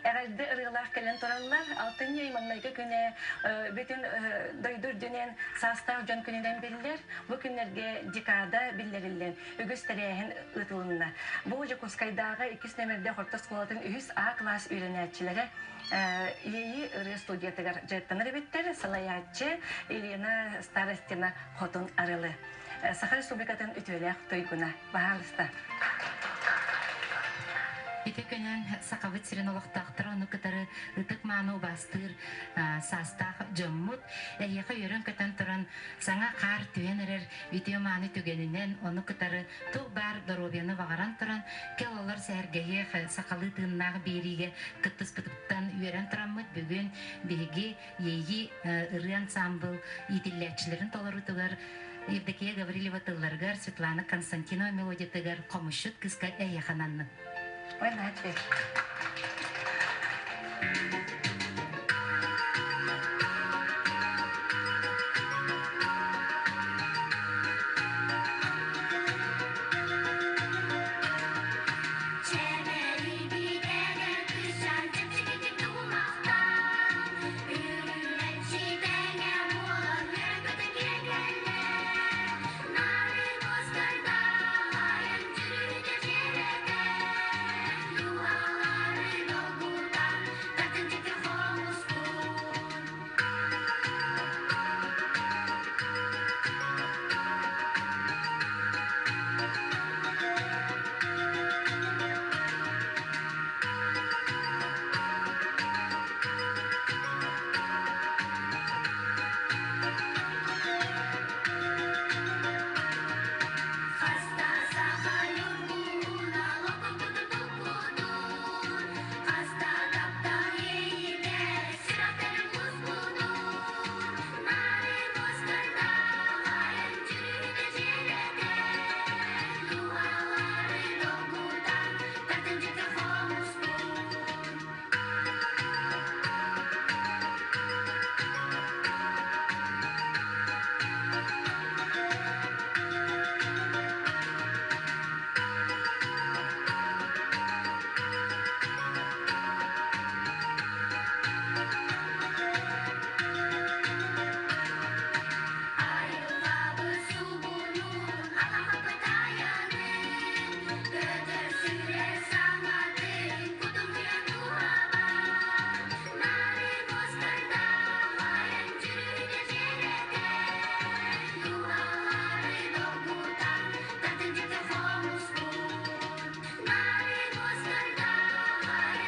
Эҕэрдэ ырыалаах кэлэн тураллар. Алтынньы ый маҥнайгы күнэ бүтүн дойду үрдүнэн саастаах дьон күнүнэн биллэр. Бу күннэргэ декада биллэриллэн үгүс тэрээһин ыытылынна. Бу Дьокуускайдааҕы иккис нүөмэрдээх орто оскуолатын үһүс А класс үөрэнээччилэрэ Иэйии ырыа студиятыгар дьарыктанар эбиттэр. Салайааччы Елена Старостина Хотун Арылы. Саха Республикатын үтүөлээх туйгуна. Баһаалыста. Ити күнүн Сахабыт сирин олохтоохторо ону кытары ытык-мааны убаастыыр саастаах дьоммут эһиэхэ үөрэн-көтөн туран саҥа хаар түһэн эрэр үтүө-мааны түгэнинэн ону кытары туох баар доруобуйаны баҕаран туран кэл олор сэһэргэһиэх сахалыы тыыннаах биэриигэ кыттыспытыттан үөрэн тураммыт бүгүн биһиги Иэйии ырыа ансаамбыл иитиллээччилэрин толоруутугар Евдокия Гаврильева тылларыгар, Светлана Константинова мелодиятыгар «Хомусчут кыыска эйиэхэ ананнын». Ой, наһаа үчүгэй.